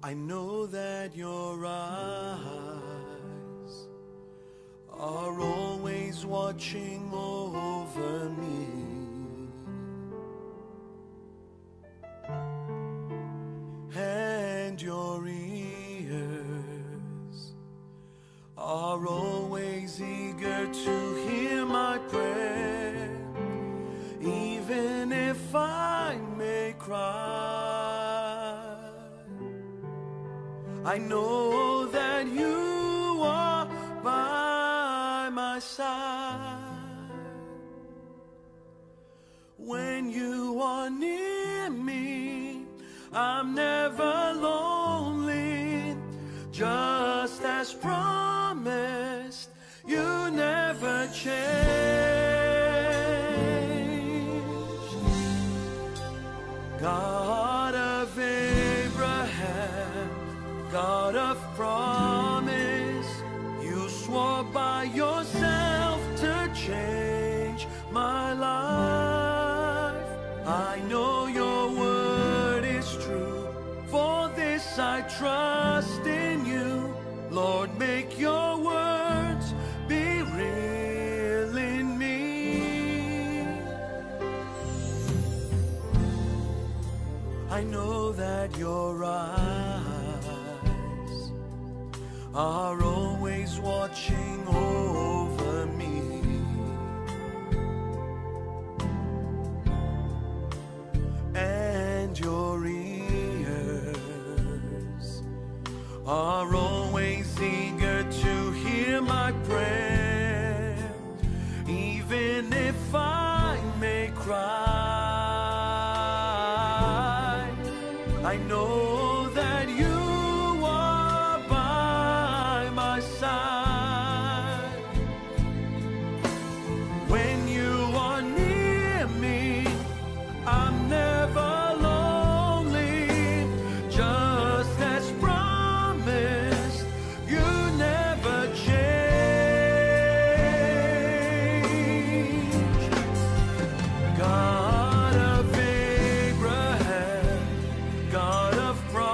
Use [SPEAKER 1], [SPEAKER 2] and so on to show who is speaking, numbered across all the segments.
[SPEAKER 1] I know that your eyes are always watching over me. And your ears are always eager to hear my prayer, even if I may cry. I know that you are by my side. When you are near me, I'm never lonely. Just as promised, you never change. God of Abraham, God of promise, you swore by yourself to change my life. I know your word is true. For this I trust in you. Lord, make your words be real in me. I know that your eyes are always watching over me. And your ears are always eager to hear my prayer, even if I may cry. I know that you are by my side. When you are near me, I'm never lonely. Just as promised, you never change. God of Abraham, God of promise.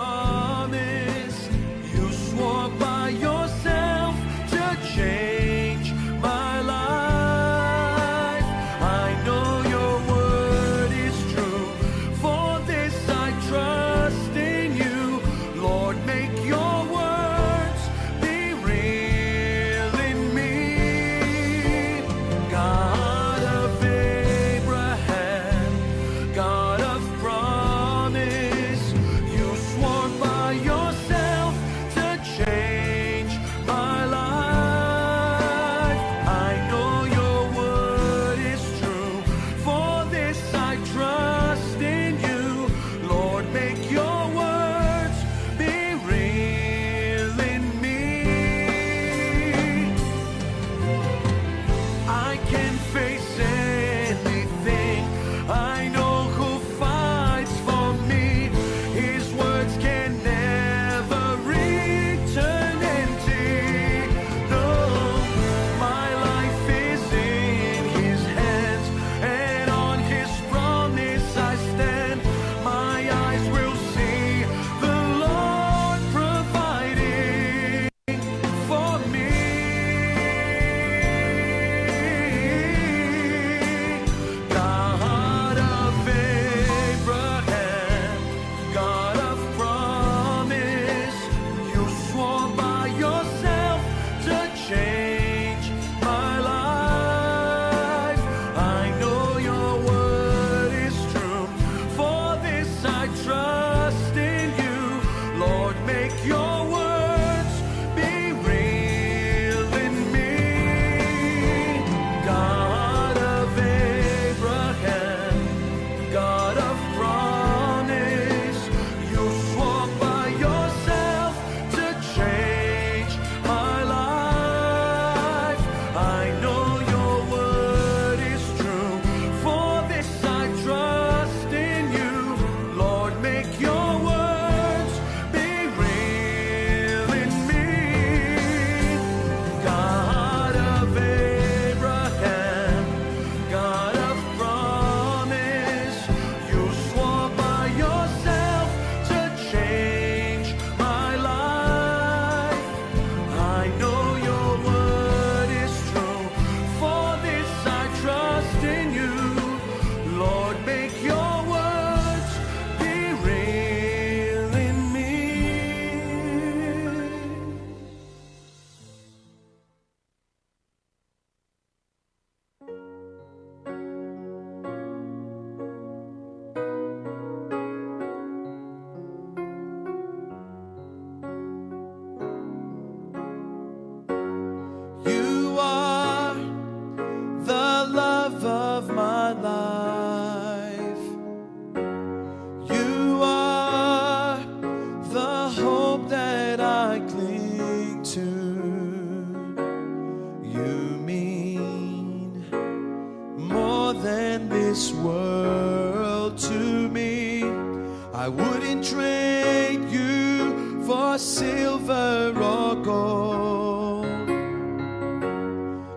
[SPEAKER 1] wouldn't trade you for silver or gold.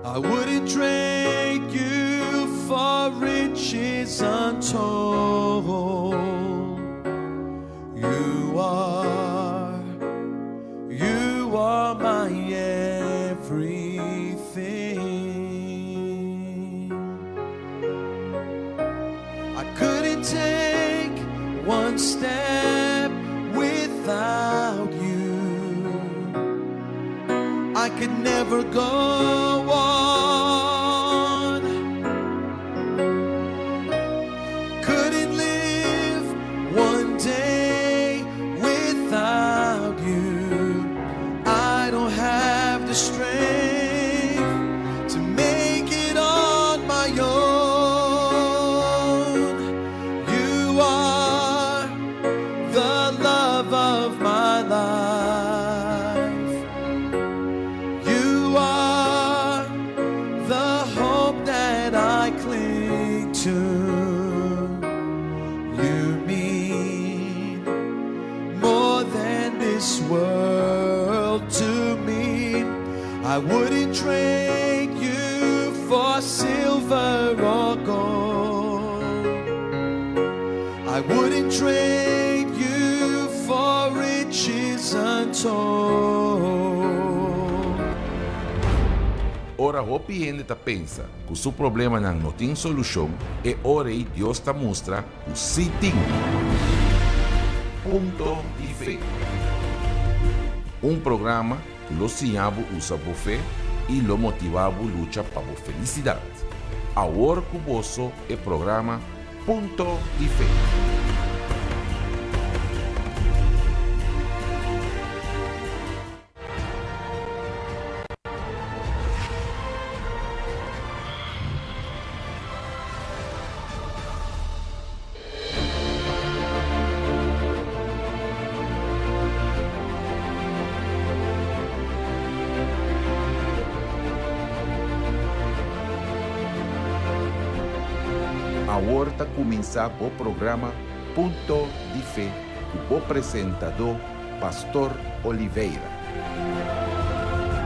[SPEAKER 1] I wouldn't trade you for riches untold. You are, you are my everything. I couldn't take one step without you. I could never go on. Couldn't live one day without you. I don't have the strength to make it on my own. You are the love of my life. You are the hope that I cling to. You mean more than this world to me. I wouldn't trade you for silver or gold. I wouldn't trade you for riches untold.
[SPEAKER 2] Ora hopi hende ta pensa ku su problemanan no tin solushon, e ora ei Dios ta mustra ku sí tin. Punto di Fe. Un programa ku lo siña bo usa bo fe i lo motivá bo lucha pa bo felisidat. Awor ku boso e programa Punto di Fe. Awor ta kuminsá bo programa Punto di Fe ku bo presentadó Pastor Oliveira.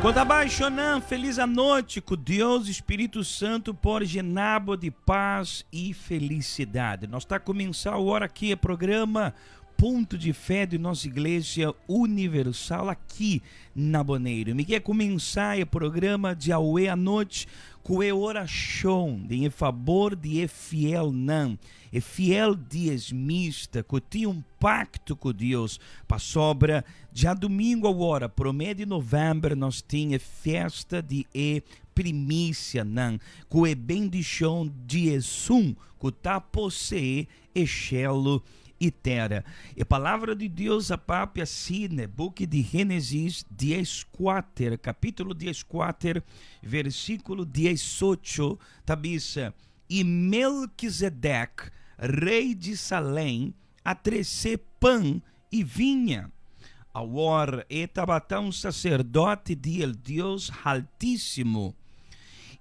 [SPEAKER 3] Conta baixo nan, feliz anochi cu Dios Spirito Santo por llena bo di paz y felicidad. Nos ta cuminsa awor aki e programa Ponto di Fé di nos Iglesia Universal aki na Boneiru. Mi ke cuminsa e programa di awe anochi cu e oracion den e fabor di e fielnan. E fiel diesmista ku tin un pakto ku Dios. Pasobra djadumingu awor, promé di novèmber, nos tin e fiesta di e primisianan, ku e bendishon di esun ku ta poseé e shelu i tera. E Palabra di Dios a papia asina e buki di Génesis dieskuater, kapítulo dieskuater, versíkulo diesocho, ta bisa, I Melkizedek, rei di Salem, a tresé pan i viña. Awor e tabata un saserdote di el Dios Haltísimo,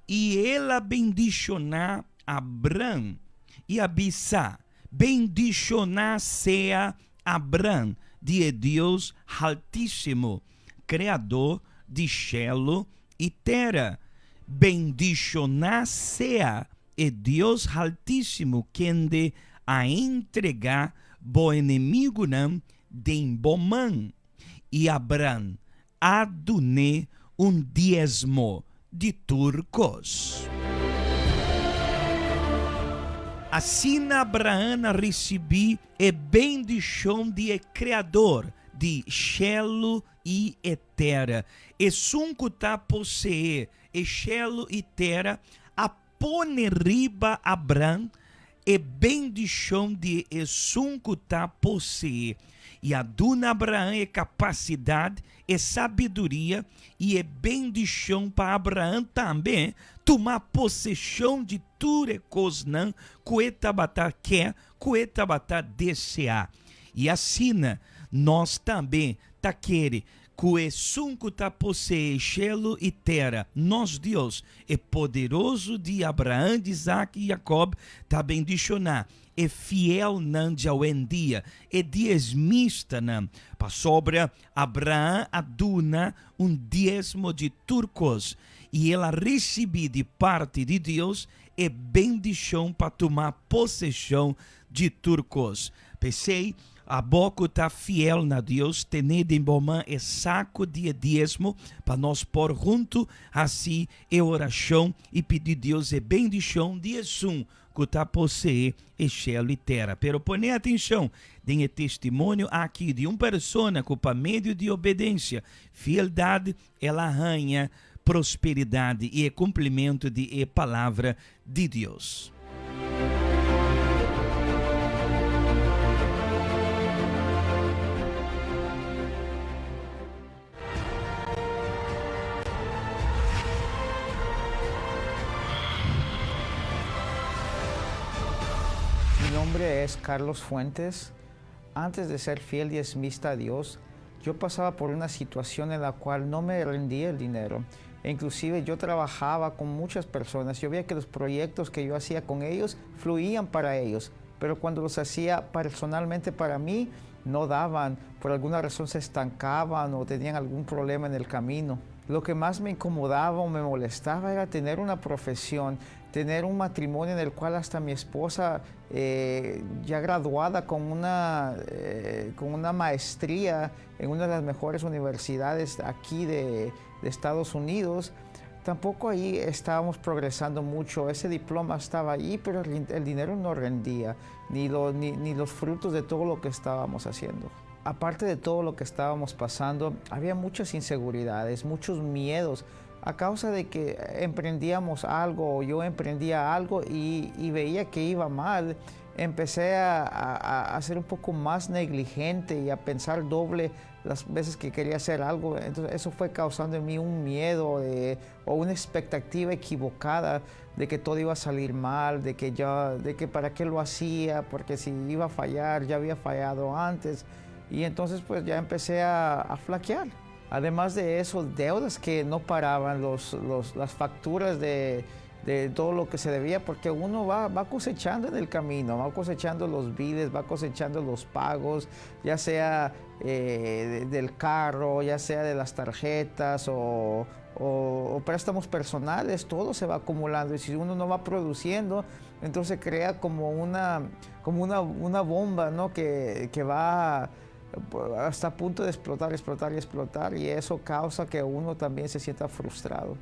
[SPEAKER 3] i el a bendishoná Abram i a bisa, Bendishoná sea Abram di e Dios Haltísimo, Kreadó di shelu i tera. Bendishoná sea e Dios Haltísimo kende a entregá bo enemigunan den bo man. I Abram a dun'é un diesmo di tur kos. Asina Abraham a risibí e bendishon di e Kreador di shelu i e tera. Esun ku ta poseé e shelu i tera a pone riba Abram e bendishon di esun ku ta poseé, i a duna Abraham e kapasidat, e sabiduria i e bendishon pa Abraham tambe tuma poseshon di tur e kosnan ku e tabata ke, ku e tabata deseá. I asina nos tambe ta kere. Ku Esun ku ta poseé shelu i tera, nos Dios, e Poderoso di Abraham, di Isaac i Jacob, ta bendishoná e fielnan djawendia, e diesmistanan, pasobra Abraham a duna un diesmo di tur kos, i el a risibí di parti di Dios e bendishon pa tuma poseshon di tur kos. P'esei, abo ku ta fiel na Dios, tene den bo man e saku di e diesmo pa nos por huntu hasi e orashon i pidi Dios e bendishon di esun ku ta poseé e shelu i tera. Pero pone atenshon den e testimonio aki di un persona ku pa medio di obedensia, fieldat, el a haña prosperidat i e kumplimentu di e Palabra di Dios.
[SPEAKER 4] Mi nombre es Carlos Fuentes. Antes de ser fiel diezmista a Dios, yo pasaba por una situación en la cual no me rendía el dinero. E inclusive yo trabajaba con muchas personas. Yo veía que los proyectos que yo hacía con ellos fluían para ellos, pero cuando los hacía personalmente para mí, no daban, por alguna razón se estancaban o tenían algún problema en el camino. Lo que más me incomodaba o me molestaba era tener una profesión, tener un matrimonio en el cual hasta mi esposa, eh, ya graduada con una, eh, con una maestría en una de las mejores universidades aquí de, de Estados Unidos, tampoco ahí estábamos progresando mucho. Ese diploma estaba ahí, pero el, dinero no rendía, ni, lo, ni, ni los frutos de todo lo que estábamos haciendo. Aparte de todo lo que estábamos pasando, había muchas inseguridades, muchos miedos a causa de que emprendíamos algo o yo emprendía algo y, y veía que iba mal, empecé a, a, a, ser un poco más negligente y a pensar doble las veces que quería hacer algo. Entonces eso fue causando en mí un miedo de, o una expectativa equivocada de que todo iba a salir mal, de que, ya, de que para qué lo hacía, porque si iba a fallar, ya había fallado antes. Y entonces pues ya empecé a, a flaquear. Además de eso, deudas que no paraban, los, los, las facturas de, de todo lo que se debía, porque uno va, va cosechando en el camino, va cosechando los biles, va cosechando los pagos, ya sea eh, del carro, ya sea de las tarjetas o, o, o, préstamos personales, todo se va acumulando y si uno no va produciendo, entonces crea como una, como una, una bomba ¿no? que, que va hasta a punto de explotar, explotar y explotar y eso causa que uno también se sienta frustrado.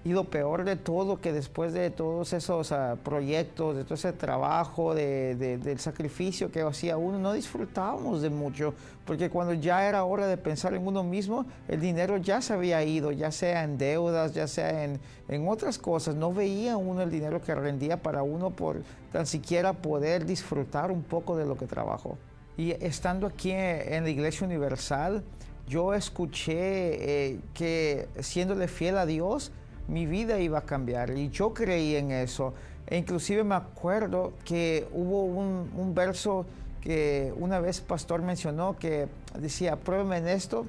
[SPEAKER 4] Y lo peor de todo, que después de todos esos uh, proyectos, de todo ese trabajo, de, de, del sacrificio que hacía uno, no disfrutábamos de mucho, porque cuando ya era hora de pensar en uno mismo, el dinero ya se había ido, ya sea en deudas, ya sea en, en otras cosas. No veía uno el dinero que rendía para uno por tan siquiera poder disfrutar un poco de lo que trabajó. Y estando aquí en la Iglesia Universal, yo escuché eh, que siéndole fiel a Dios, mi vida iba a cambiar y yo creí en eso. E inclusive me acuerdo que hubo un, un verso que una vez pastor mencionó que decía, pruébeme en esto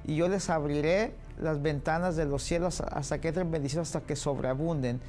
[SPEAKER 4] y yo les abriré las ventanas de los cielos hasta que entren bendiciones, hasta que sobreabunden.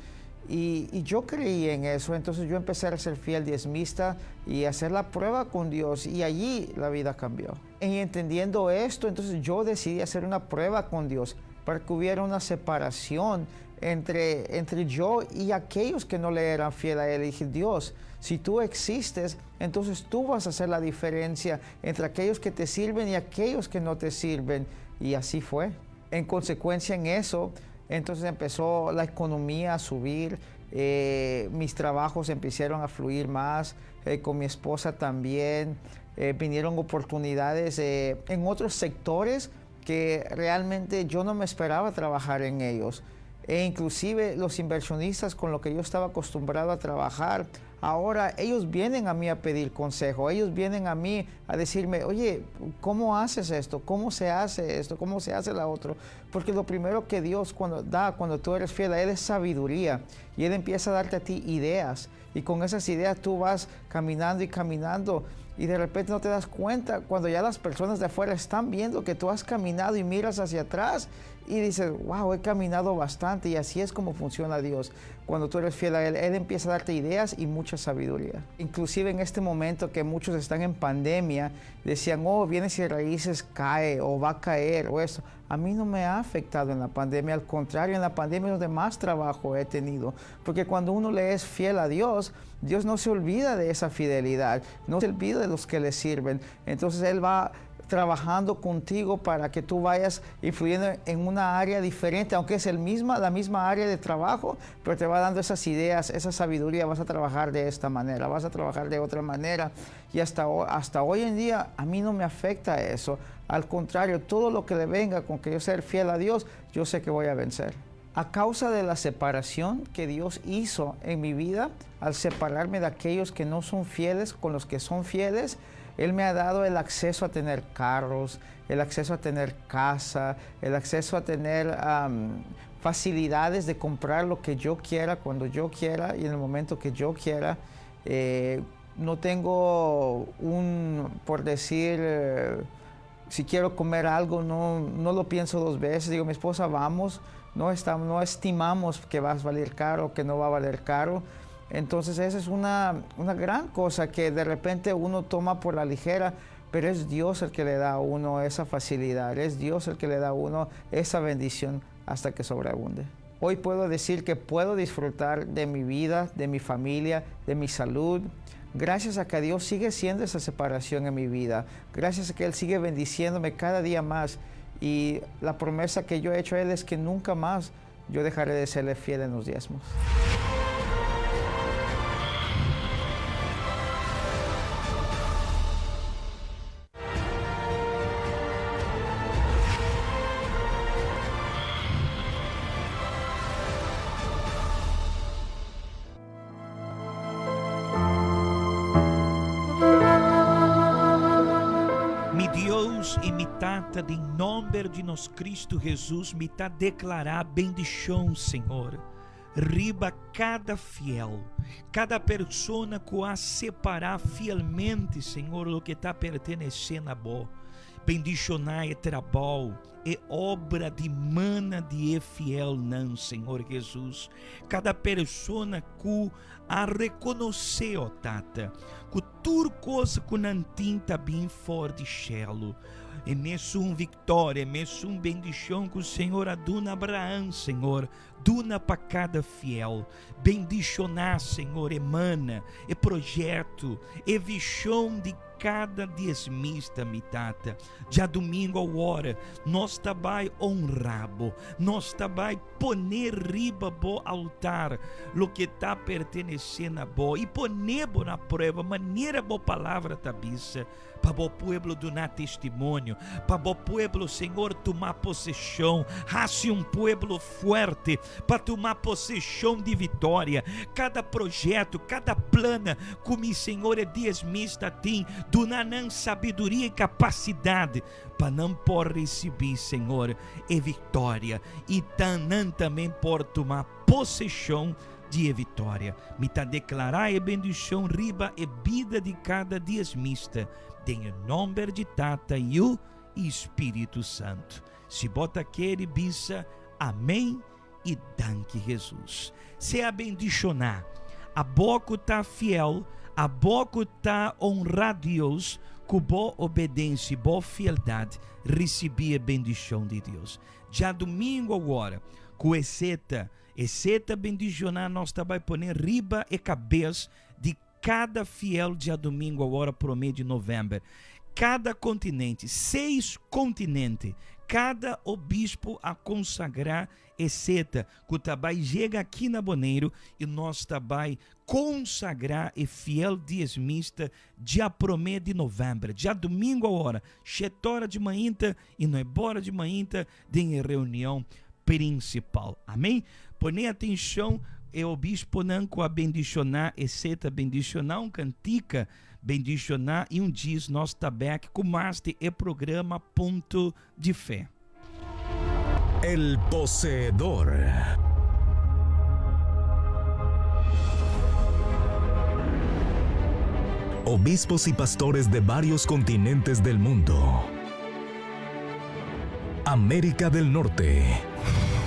[SPEAKER 4] Y, y, yo creí en eso, entonces yo empecé a ser fiel diezmista y hacer la prueba con Dios y allí la vida cambió. Y entendiendo esto, entonces yo decidí hacer una prueba con Dios para que hubiera una separación entre, entre yo y aquellos que no le eran fiel a él. Y dije, Dios, si tú existes, entonces tú vas a hacer la diferencia entre aquellos que te sirven y aquellos que no te sirven. Y así fue. En consecuencia en eso, entonces empezó la economía a subir, eh, mis trabajos empezaron a fluir más, eh, con mi esposa también, eh, vinieron oportunidades en otros sectores que realmente yo no me esperaba trabajar en ellos. E inclusive los inversionistas con los que yo estaba acostumbrado a trabajar, ahora ellos vienen a mí a pedir consejo, ellos vienen a mí a decirme, oye, ¿cómo haces esto? ¿Cómo se hace esto? ¿Cómo se hace la otro? Porque lo primero que Dios cuando da cuando tú eres fiel a Él es sabiduría y Él empieza a darte a ti ideas y con esas ideas tú vas caminando y caminando. Y de repente no te das cuenta cuando ya las personas de afuera están viendo que tú has caminado y miras hacia atrás y dices, wow, he caminado bastante. Y así es como funciona Dios. Cuando tú eres fiel a Él, Él empieza a darte ideas y mucha sabiduría. Inclusive en este momento que muchos están en pandemia, decían, oh, bienes y raíces cae o va a caer o eso. A mí no me ha afectado en la pandemia, al contrario, en la pandemia es donde más trabajo he tenido. Porque cuando uno le es fiel a Dios, Dios no se olvida de esa fidelidad, no se olvida de los que le sirven. Entonces Él va trabajando contigo para que tú vayas influyendo en una área diferente, aunque es el misma, la misma área de trabajo, pero te va dando esas ideas, esa sabiduría, vas a trabajar de esta manera, vas a trabajar de otra manera. Y hasta, hasta hoy en día a mí no me afecta eso. Al contrario, todo lo que le venga con que yo sea fiel a Dios, yo sé que voy a vencer. A causa de la separación que Dios hizo en mi vida, al separarme de aquellos que no son fieles con los que son fieles, Él me ha dado el acceso a tener carros, el acceso a tener casa, el acceso a tener facilidades de comprar lo que yo quiera, cuando yo quiera y en el momento que yo quiera. No tengo un, por decir, si quiero comer algo, no, no lo pienso dos veces. Digo, mi esposa, vamos, no, estamos, no estimamos que va a valer caro, que no va a valer caro. Entonces esa es una, una gran cosa que de repente uno toma por la ligera, pero es Dios el que le da a uno esa facilidad, es Dios el que le da a uno esa bendición hasta que sobreabunde. Hoy puedo decir que puedo disfrutar de mi vida, de mi familia, de mi salud, gracias a que Dios sigue siendo esa separación en mi vida, gracias a que Él sigue bendiciéndome cada día más. Y la promesa que yo he hecho a Él es que nunca más yo dejaré de serle fiel en los diezmos.
[SPEAKER 3] Mi Dios i mi Tata, den nomber di nos Cristo Jesus, mi ta declara bendicion, Señor, riba cada fiel, cada persona cu a separa fielmente, Señor, loke ta pertenece na Bo. Bendiciona e trabou, e obra di mana di e fielnan, Señor Jesus. Cada persona cu a reconoce, oh Tata, cu tur cos cu nan tin ta bin for di cielo. E mesun victoria, e mesun bendicion cu Señor a duna Abraham, Señor, duna pa cada fiel. Bendiciona, Señor, e mana, e proyecto, e vision di cada diezmista, mi Tata. Djadumingo awor, nos ta bai honra Bo, nos ta bai pone riba Bo altar loke ta pertenece na Bo i pone Bo na prueba manera Bo palabra ta bisa. Pa bo pueblo duna testimonio, pa bo pueblo, Señor, tuma posesion. Haci un pueblo fuerte pa tuma posesion di victoria. Cada proyecto, cada plan cu mi Señor e diezmista tin, duna nan sabiduria y capacidad pa nan por ricibi, Señor, e victoria y nan tambe por tuma posesion di e victoria. Mi ta declara e bendicion riba e bida di cada diezmista, den e nomber di Tata, Yiu y Spirito Santo. Si bo ta kere bisa amen y danki Jesus. Sea bendiciona. Abo cu ta fiel, abo cu ta honra Dios cu bo obedencia y bo fieldad, ricibi e bendicion di Dios. Djadumingo awor, cu e seta, e seta bendiciona nos ta bay pone riba e cabes di cada fiel djadumingo awor prome di november. Cada continente, seis continente, cada obispo a consagra e seta cu ta bay yega aki na Boneiru y nos ta bay consagra e fiel diezmista dia prome di november, djadumingo awor, shete ora di mainta y nuebe ora di mainta den e reunion principal. Amen? Pone atencion, e obisponan cu a bendiciona e seta bendiciona un cantica bendiciona y un djis nos ta bek cu mas di e programa Punto di Fe.
[SPEAKER 5] El poseedor. Obispos y pastores de varios continentes del mundo. América del Norte.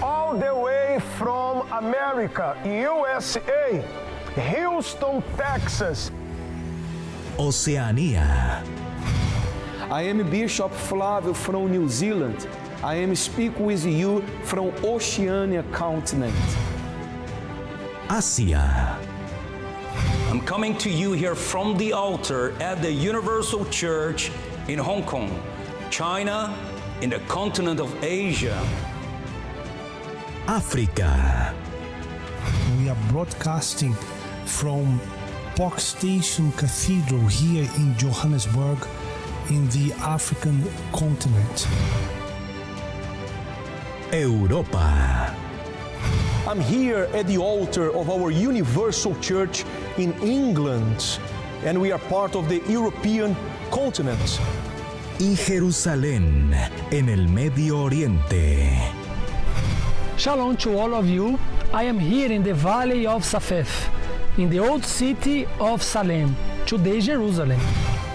[SPEAKER 6] All the way from America, USA, Houston, Texas.
[SPEAKER 5] Oceanía.
[SPEAKER 7] I am Bishop Flavio from New Zealand. I am speak with you from Oceania continent.
[SPEAKER 5] Asia.
[SPEAKER 8] I'm coming to you here from the altar at the Universal Church in Hong Kong, China, in the continent of Asia.
[SPEAKER 5] África.
[SPEAKER 9] We are broadcasting from Park Station Cathedral here in Johannesburg in the African continent.
[SPEAKER 5] Europa.
[SPEAKER 7] I'm here at the altar of our Universal Church in England, and we are part of the European continent.
[SPEAKER 5] Y Jerusalén, en el Medio Oriente.
[SPEAKER 10] Shalom to all of you. I am here in the valley of Safef, in the old city of Salem, today Jerusalem.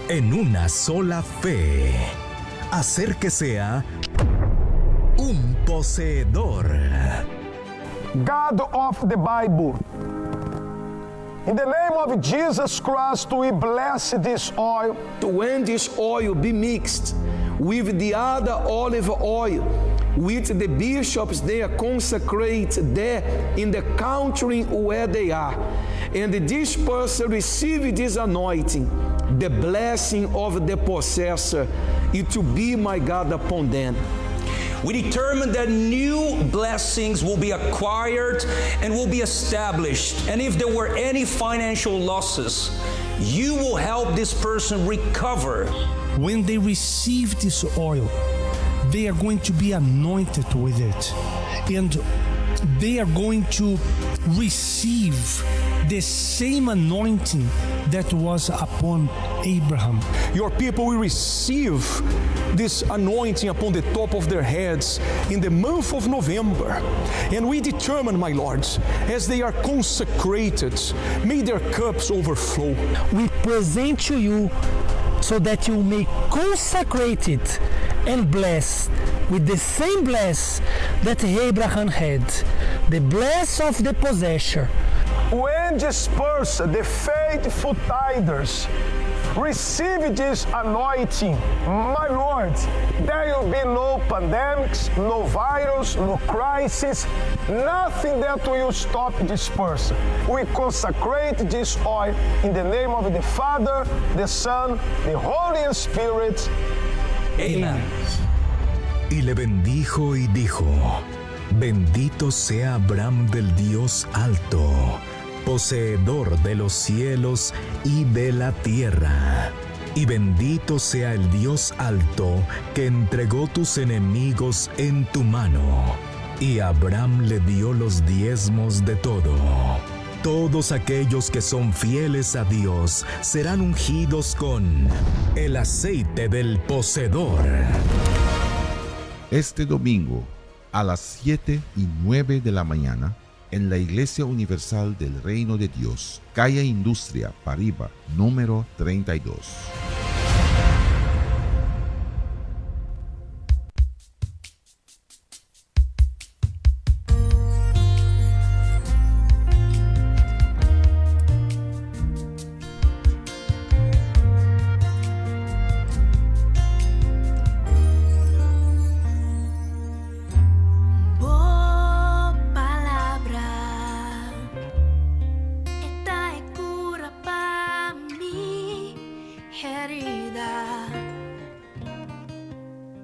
[SPEAKER 5] En una sola fe. Hacer que sea un poseedor.
[SPEAKER 6] God of the Bible. In the name of Jesus Christ, we bless this oil.
[SPEAKER 7] When this oil be mixed with the other olive oil, which the bishops they are consecrate there in the country where they are, and this person receive this anointing, the blessing of the possessor, it to be my God upon them.
[SPEAKER 8] We determine that new blessings will be acquired and will be established. And if there were any financial losses, you will help this person recover.
[SPEAKER 9] When they receive this oil, they are going to be anointed with it. And they are going to receive the same anointing that was upon Abraham.
[SPEAKER 7] Your people will receive this anointing upon the top of their heads in the month of November. And we determine, my lords, as they are consecrated, may their cups overflow.
[SPEAKER 10] We present to you so that you may consecrate it and bless with the same bless that Abraham had, the bless of the possessor.
[SPEAKER 6] When disperse the faithful tithers receive this anointing, my Lord, there will be no pandemics, no virus, no crisis, nothing that will stop this person. We consecrate this oil in the name of the Father, the Son, the Holy Spirit.
[SPEAKER 8] Amen.
[SPEAKER 5] Y le bendijo y dijo, Bendito sea Abraham del Dios alto, poseedor de los cielos y de la tierra. Y bendito sea el Dios alto que entregó tus enemigos en tu mano. Y Abraham le dio los diezmos de todo. Todos aquellos que son fieles a Dios serán ungidos con el aceite del poseedor.
[SPEAKER 2] Este domingo, a las 7:09 de la mañana, en la Iglesia Universal del Reino de Dios, calle Industria, Pariba, número 32.
[SPEAKER 11] Bo palabra ta e kura pa mi herida.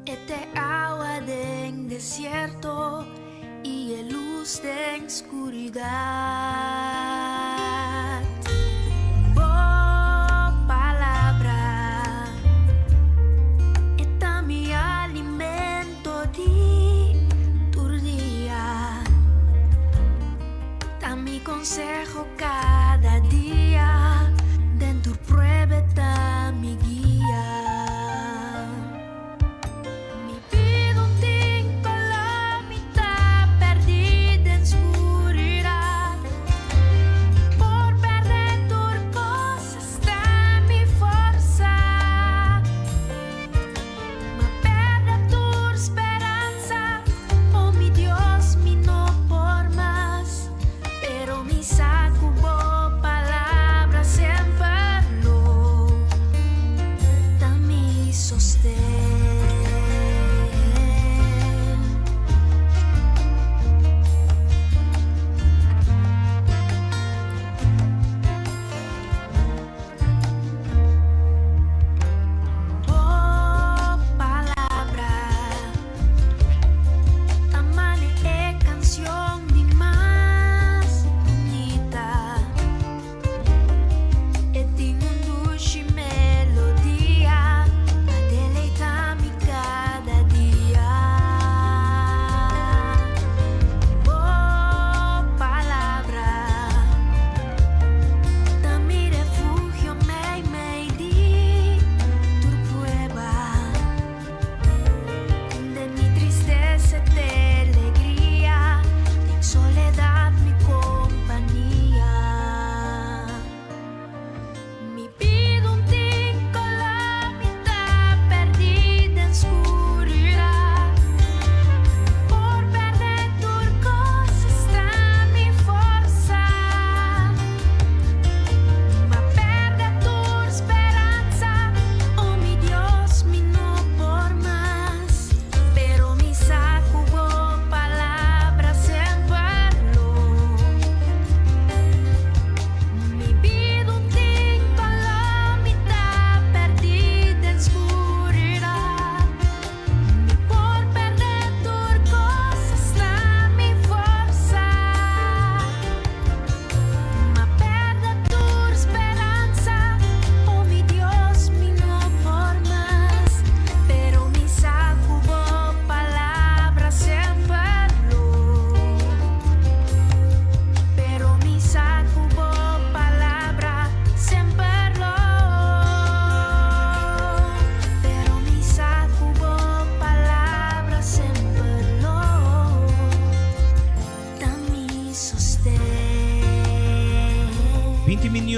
[SPEAKER 11] E ta awa den desierto i e lus den skuridat. Bo palabra ta mi alimento di tur dia. Ta mi konseho kada dia. Den tur prueba ta mi guia. Mi bida no tin koló, mi ta pèrdí den skuridat.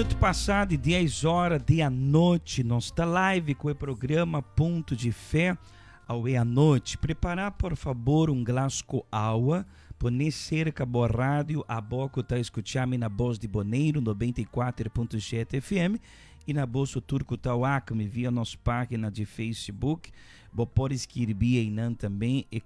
[SPEAKER 3] minuut pasa di 10 ora di anochi. Nos ta live ku e programa Punto di Fé awe anochi. Prepará por fabor un glas ku awa, pone serka bo radio abo ku ta skucha mi na Bos di Boneiru 94.7 FM i na boso tur ku ta wak mi via nos página di Facebook. Bo por skirbi einan tambe e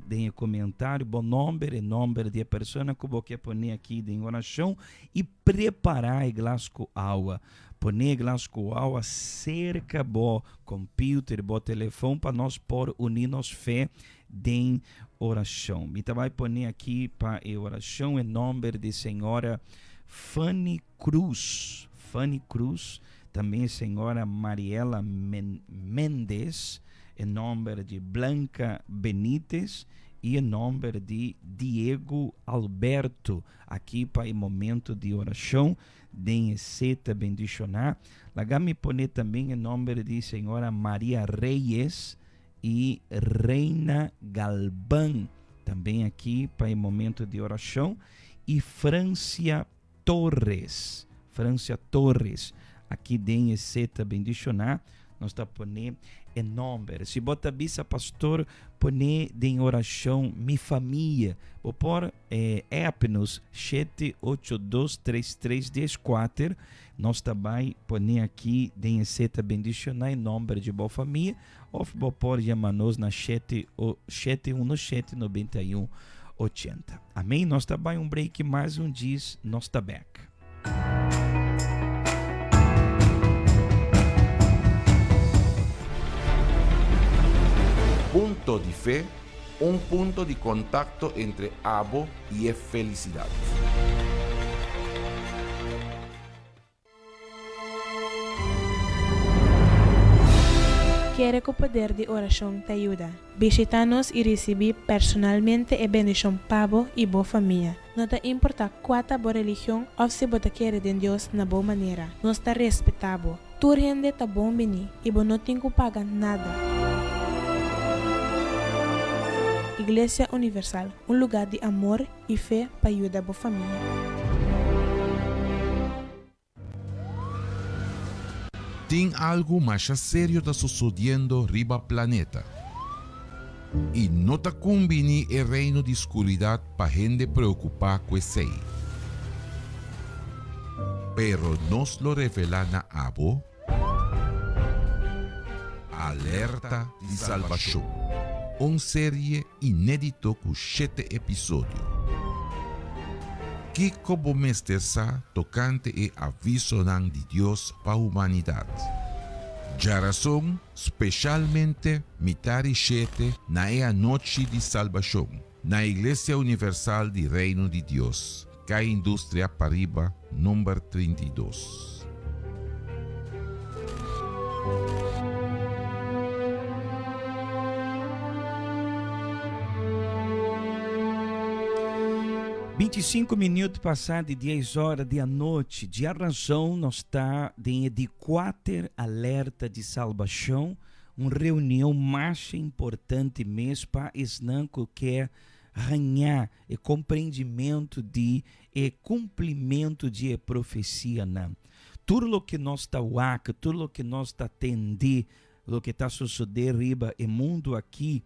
[SPEAKER 3] den e komentario bo nòmber, e nòmber di e persona ku bo ke pone aki den orashon i prepará e glas ku awa. Pone e glas ku awa serka bo computer, bo telefon pa nos por uní nos fe den orashon. Mi ta bai pone aki pa e orashon e nòmber di señora Fanny Cruz, Fanny Cruz, tambe señora Mariela Mendez, e nòmber di Blanca Benitez i e nòmber di Diego Alberto aki pa e momento di orashon den e seta bendishoná. Laga mi pone tambe e nòmber di señora Maria Reyes i Reina Galban tambe aki pa e momento di orashon i Francia Torres, Francia Torres, aki den e seta bendishoná, nos ta pone e nòmber. Si bo ta bisa, Pastor, pone den orashon mi famia, bo por eh, app nos 7823314, nos ta bai pone aki den e seta bendishoná e nòmber di bo famia, òf bo por yama nos na 7 717 91 80. Amém? Nos ta bai un break mas un djis, nos ta bek.
[SPEAKER 2] Punto di Fe, un punto di kontakto entre abo i e felisidat.
[SPEAKER 12] Kere ku poder di orashon ta yuda. Bishitá nos i risibí personalmente e bendishon pa bo i bo famia. No ta importá kua ta bo religion òf si bo ta kere den Dios na bo manera, nos ta respetá bo. Tur hende ta bon biní i bo no tin ku paga nada. Iglesia Universal, un lugá di amor i fe pa yuda bo famia.
[SPEAKER 2] Tin algu masha serio ta sosodiendo riba planeta. I no ta kumbiní e reino di skuridat pa hende preokupá ku esei. Pero nos lo revelá na abo Alerta di Salbashon, un serie inédito ku shete episodio. Kiko bo mester sa tokante e avisonan di Dios pa humanidat? Djarason, speshalmente mitari shete na e anochi di salbashon, na Iglesia Universal di Reino di Dios, Kai Industria Pariba number 32.
[SPEAKER 3] 25 minuut pasá di 10 ora di anochi. Djarazon nos ta den e di kuater alerta di salbashon, un reunion masha importante mes pa esnan ku ke haña e komprendimentu di e kumplimentu di e profesianan. Tur loke nos ta wak, tur loke nos ta tende, loke ta sosodé riba e mundu akí,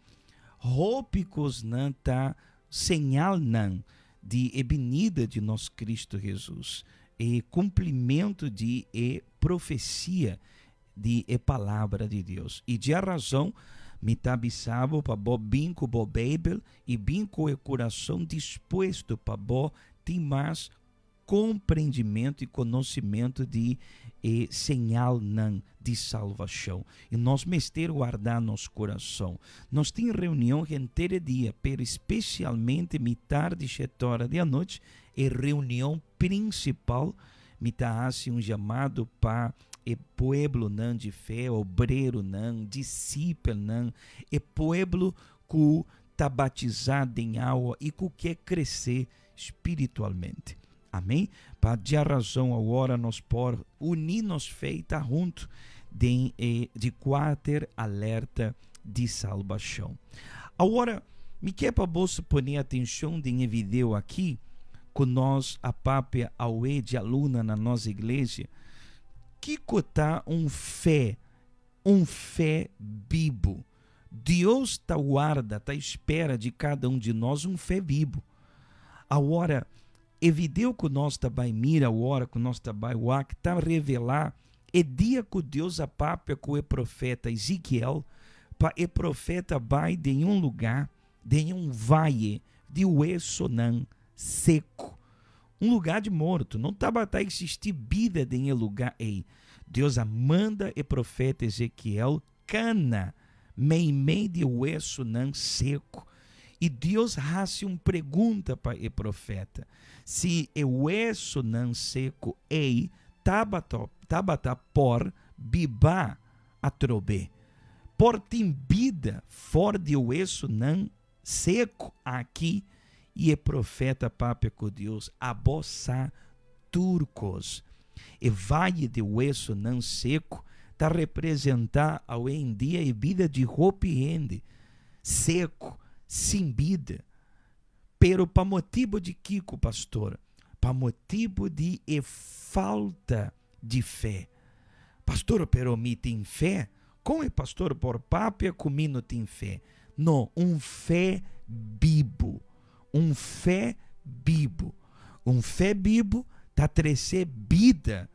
[SPEAKER 3] hopi kosnan ta señalnan di e binida di nos Kristu Hesus, e kumplimentu di e profesia di e Palabra di Dios. I dje razon mi ta bisa bo pa bo bin ku bo Beibel i bin ku e kurason dispuesto pa bo tin mas komprendimentu i konosimentu di e señalnan di salvashon. I nos mester warda nos kurason. Nos tin reunion henter e dia, pero spesialmente mitar di shete ora di anochi, e reunion prinsipal. Mi ta hasi un yamado pa e pueblonan di fe, obreronan, disipelnan, e pueblo ku ta batizá den awa i ku ke kresé spiritualmente. Amén? Pa djarazon awor nos por uní nos fe i ta huntu den e di kuater alerta di salbashon. Awor, mi ke pa boso pone atenshon den e video aki. ku nos a papia awe djaluna na nos iglesia, kiko ta un fe, un fe bibu? Dios ta warda, ta spera di kada un di nos un fe bibu. Awor, e video ku nos ta bai mira awor, ku nos ta bai wak, ta revelá e dia ku Dios a papia ku e profeta Ezekiel pa e profeta bai den un lugá, den un vaye di wesonan seku. Un lugá di morto. No tabata eksistí bida den e lugá ei. Dios a manda e profeta Ezekiel Kana meimei di wesunan seku. I Dios hasi un pregunta pa e profeta, si e wesunan seku ei tabata tabata por biba atrobe. Por tin bida for di e wesunan seku aki? I e profeta papia ku Dios, Abo sa tur kos. E vaye di wesonan seku ta representá awendia e bida di hopi hende, seku, sin bida. Pero pa motibu di kiko, pastor? Pa motibu di e falta di fe. Pastor, pero mi tin fe. Kon e pastor por papia ku mi no tin fe? No, un fe bibu. Un fe bibu. Un fe bibu ta trese bida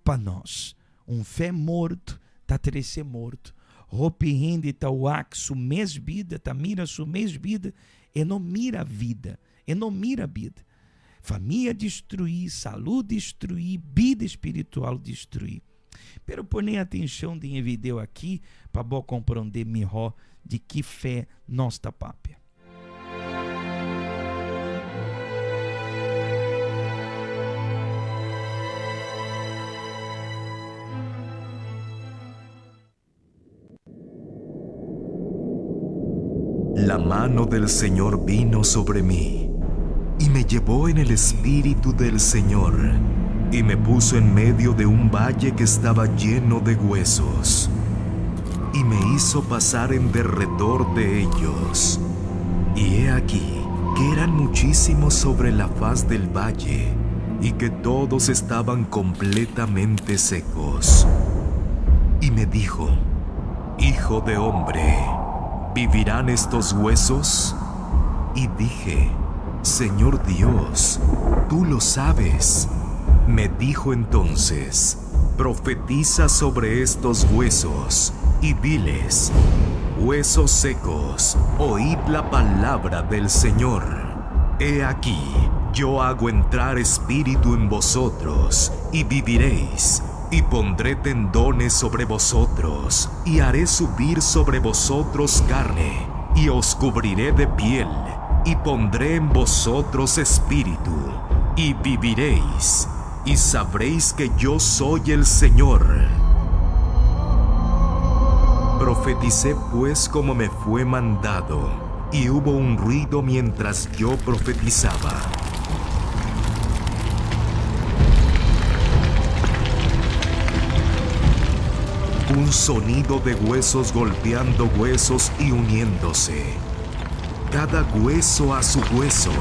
[SPEAKER 3] pa nos. Un fe morto ta trese morto. Hopi hende ta wak su mes bida, ta mira su mes bida, e no mira vida, e no mira bida. Famia destruí, salú destruí, bida espiritual destruí. Pero pone atenshon den e video aki pa bo komprondé mihó di ki fe nos ta papia.
[SPEAKER 5] La mano del Señor vino sobre mí y me llevó en el espíritu del Señor y me puso en medio de un valle que estaba lleno de huesos y me hizo pasar en derredor de ellos. Y he aquí que eran muchísimos sobre la faz del valle y que todos estaban completamente secos. Y me dijo, Hijo de hombre, ¿vivirán estos huesos? Y dije, Señor Dios, tú lo sabes. Me dijo entonces, Profetiza sobre estos huesos y diles, Huesos secos, oíd la palabra del Señor. He aquí, yo hago entrar espíritu en vosotros, y viviréis, y pondré tendones sobre vosotros, y haré subir sobre vosotros carne, y os cubriré de piel, y pondré en vosotros espíritu, y viviréis, y sabréis que yo soy el Señor. Profeticé pues como me fue mandado, y hubo un ruido mientras yo profetizaba. Un sonido de huesos golpeando huesos y uniéndose, cada hueso a su hueso.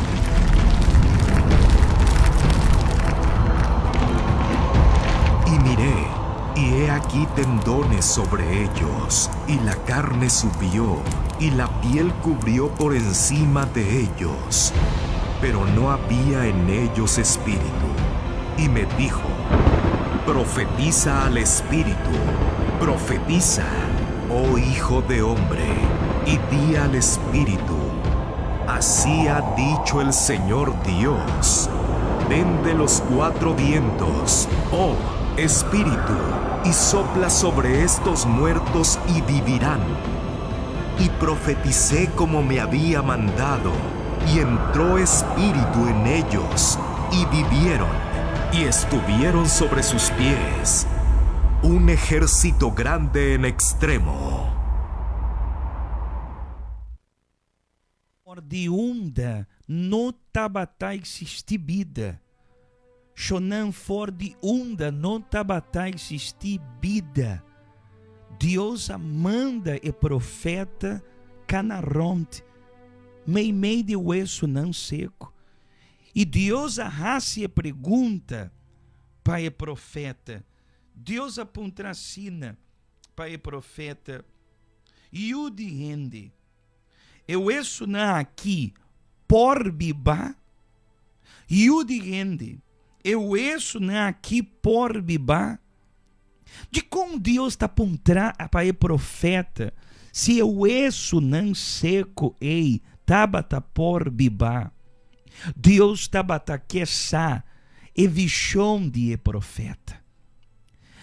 [SPEAKER 5] Y miré, y he aquí tendones sobre ellos, y la carne subió, y la piel cubrió por encima de ellos, pero no había en ellos espíritu. Y me dijo, Profetiza al espíritu, profetiza, oh hijo de hombre, y di al espíritu, Así ha dicho el Señor Dios, ven de los cuatro vientos, oh espíritu, y sopla sobre estos muertos y vivirán. Y profeticé como me había mandado, y entró espíritu en ellos, y vivieron, y estuvieron sobre sus pies, un ejército grande en extremo.
[SPEAKER 3] For di unda no tabata eksistí bida. Shonan for di unda no tabata eksistí bida. Dios a manda e profeta kana rònt meimei di wesunan seku. I Dios a hasi e pregunta pa e profeta. Dios a puntra asina pa e profeta, Yu di hende, e wesunan aki por biba? Yu di hende, e wesunan aki por biba? Dikon Dios ta puntra pa e profeta si e wesunan seku ei tabata por biba? Dios tabata ke sa e vishon di e profeta.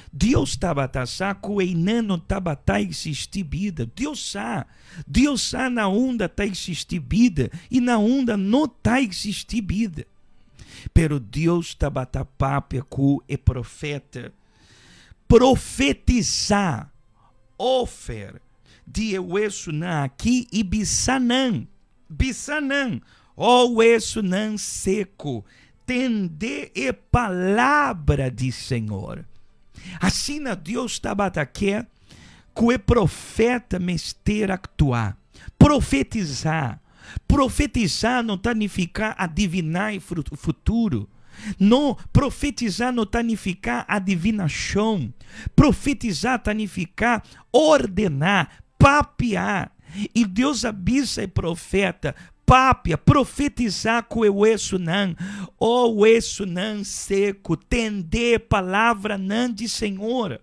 [SPEAKER 3] Dios tabata sa ku einan no tabata eksistí bida. Dios sa. Dios sa na unda ta eksistí bida i na unda no ta eksistí bida. Pero Dios tabata papia ku e profeta. Profetisá ofer di e wesunan aki i bisa nan, bisa nan, O wesunan seku, tende e palabra di Señor. Asina Dios tabata ke ku e profeta mester aktua, profetisá. Profetisá no ta nifiká adiviná e futuro. No, profetisá no ta nifiká adivinashon. Profetisá ta nifiká ordená, papia. I Dios a bisa e profeta, Papia, profetisá ku e wesunan, O wesunan seku, tendé e palabranan di Señor.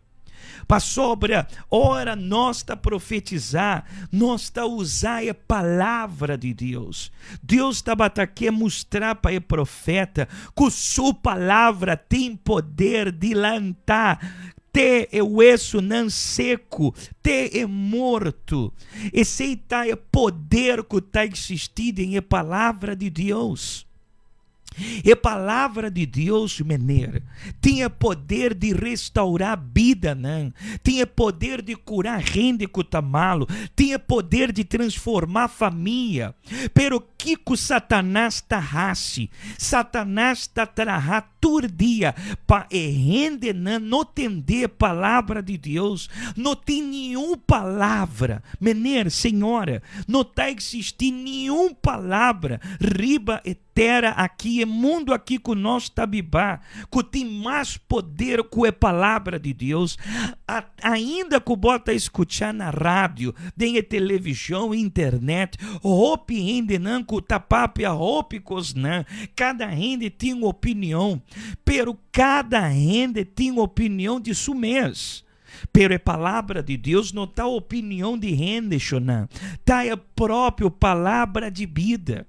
[SPEAKER 3] Pasobra ora nos ta profetizá, nos ta usa e Palabra di Dios. Dios tabata ke mustra pa e profeta ku Su Palabra tin poder di lanta te e wesunan seku, te e morto. Esei ta e poder ku ta eksistí den e Palabra di Dios. E Palabra di Dios, meneer, tin e poder di restaurá bidanan, tin e poder di kurá hende ku ta malu, tin e poder di transformá famia. Pero kiko Satanas ta hasi? Satanas ta traha tur dia pa e hendenan no tendé e Palabra di Dios. No tin niun palabra, meneer, señora, no ta eksistí niun palabra riba e Tera aki, e mundu aki ku nos ta bibá, ku tin mas poder ku e Palabra di Dios. A, ainda ku bo ta skuchá na radio, den e televishon, internet, hopi hendenan ku ta papia hopi kosnan. Kada hende tin un opinion, pero kada hende tin opinion di su mes. Pero e Palabra di Dios no ta opinion di hende, shonnan. Ta e propio Palabra di bida.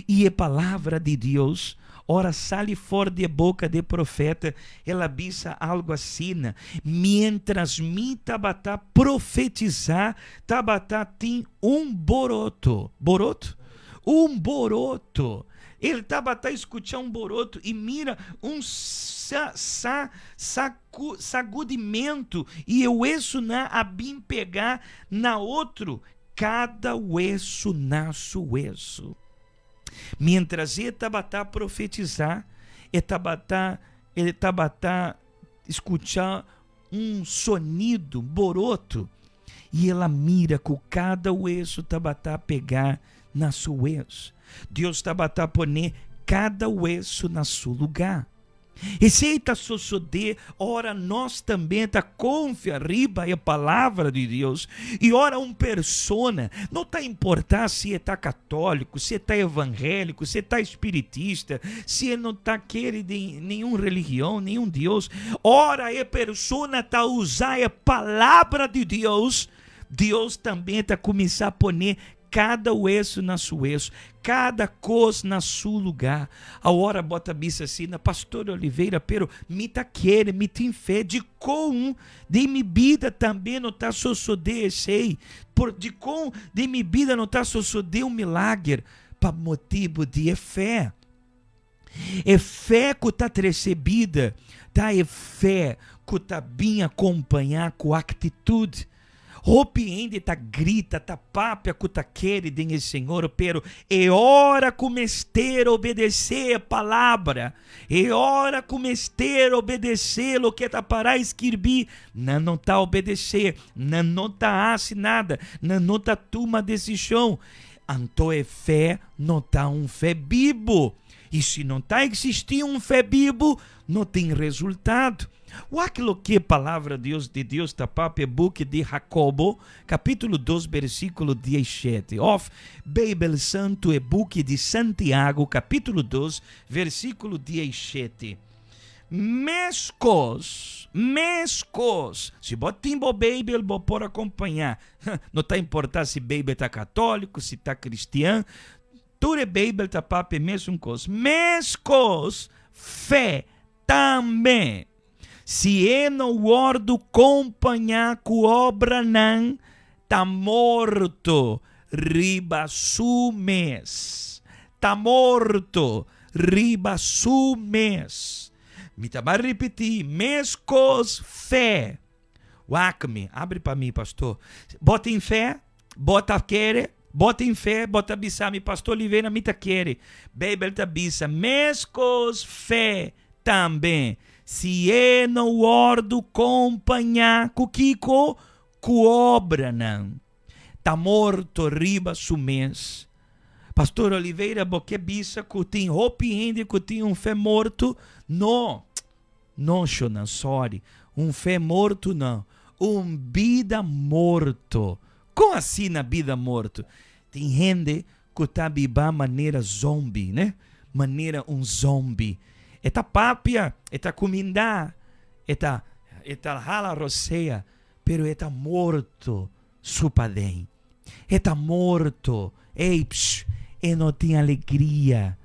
[SPEAKER 3] I e Palabra di Dios, ora sali for di e boka di e profeta, el a bisa algu asina, Miéntras mi tabata profetisá, tabata tin un boroto. Boroto? Un boroto! El tabata skuchá un boroto i mira, un sa, sa, sa. Ku sagudimentu i e wesunan a bin pegá na otro, kada wesu na su wesu. Miéntras e tabata profetisá, e tabata e tabata skuchá un sonido boroto, i el a mira ku kada wesu tabata pegá na su wesu. Dios tabata pone kada wesu na su lugá. Esei ta sosodé ora nos tambe ta konfia riba e Palabra di Dios i ora un persona, no ta importá si e ta katóliko, si e ta evangéliko, si e ta espiritista, si e no ta kere den ningun religion, ningun Dios, ora e persona ta usa e Palabra di Dios, Dios tambe ta kuminsá pone Kada wesu na su wesu, kada kos na su lugá. Awor bo ta bisa asina, Pastor Oliveira, pero mi ta kere, mi tin fe, dikon den mi bida tambe no ta sosodé esei? Por dikon den mi bida no ta sosodé un milager? Pa motibu di e fe. E fe ku ta trese bida ta e fe ku ta bin akompañá ku aktitut. Hopi hende ta grita, ta papia ku ta kere den e Señor, pero e ora ku mester obedesé e palabra, e ora ku mester obedesé loke ta pará skirbí, nan no ta obedesé, nan no ta hasi nada, nan no ta tuma desishon. Anto e fe no ta un fe bibu. I si no ta eksistí un fe bibu, no tin resultado. Wak loke Palabra Dios di Dios ta papia buki di Hakobo, kapítulo dos bersíkulo diesshete, òf Beibel Santu e buki di Santiago, kapítulo dos versíkulo diesshete. Meskos, meskos, si bo tin bo Beibel bo por akompañá. No ta importá si Beibel ta katóliko, si ta kristian, tur e Beibel ta papia e mesun kos. Meskos, fe tambe. Si e no wòrdu kompañá ku obranan, ta morto riba su mes. Ta morto riba su mes. Mi ta bai ripití, meskos fe. Wak mi, abri pa mi, pastor. Bo tin fe? Bo ta kere? Bo tin fe? Bo ta bisa mi, Pastor Olivera, mi ta kere. Beibel ta bisa, Meskos fe tambe, si e no wòrdu kompañá ku kiko? Ku obranan, ta morto riba su mes. Pastor Oliveira, bo ke bisa ku tin hopi hende ku tin un fe morto? No. No, shonnan, sorry. Un fe morto no. Un bida morto. Kon asina bida morto? Tin hende ku ta biba manera zombi, ne? Manera un zombi. E ta papia, e ta kumindá, e ta, e ta hala rosea, pero e ta morto su paden. E ta morto. Ey, psh, e no tin alegria.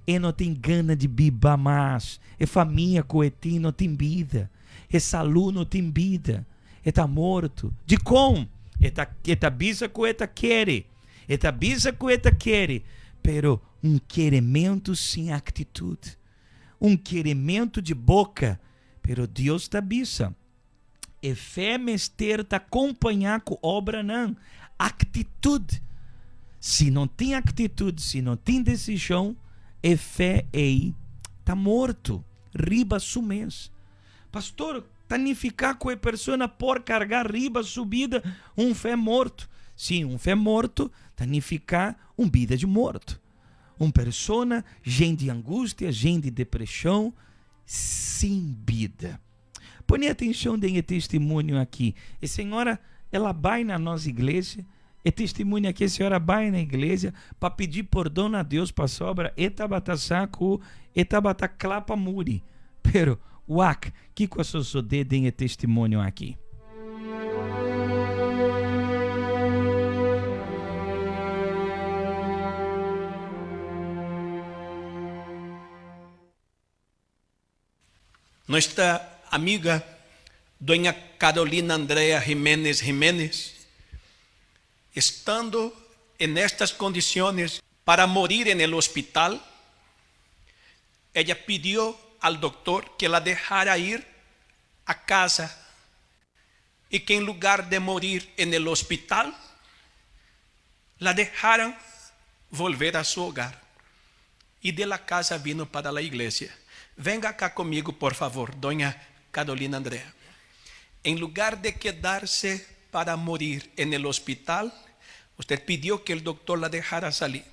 [SPEAKER 3] E no tin gana di biba mas. E famia ku e tin no tin bida. E salu no tin bida. E ta morto. Dikon? E ta, e ta bisa ku e ta kere. E ta bisa ku e ta kere. Pero un kerementu sin aktitut. Un kerementu di boka. Pero Dios ta bisa. E fe mester ta kompañá ku obranan, aktitut. Si no tin aktitut, si no tin desishon, e fe ei ta morto riba su mes. Pastor, ta nifiká ku e persona por kargá riba su bida un fe morto? Sí, un fe morto ta nifiká un bida di morto. Un persona jen di angustia, jen di depreshon, sin bida. Pone atenshon den e testimonio aki. E señora, el a bai na nos iglesia. E testimonio aki, e señora bai na iglesia pa pidi pordon na Dios pasobra e tabata sa ku e tabata kla pa muri. Pero, wak kiko a sosodé den e testimonio aki.
[SPEAKER 13] Nuestra amiga doña Carolina Andrea Jiménez Jiménez, estando en estas condiciones para morir en el hospital, ella pidió al doctor que la dejara ir a casa y que en lugar de morir en el hospital, la dejaran volver a su hogar. Y de la casa vino para la iglesia. Venga acá conmigo, por favor, doña Carolina Andrea. En lugar de quedarse para morir en el hospital, usted pidió que el doctor la dejara salir.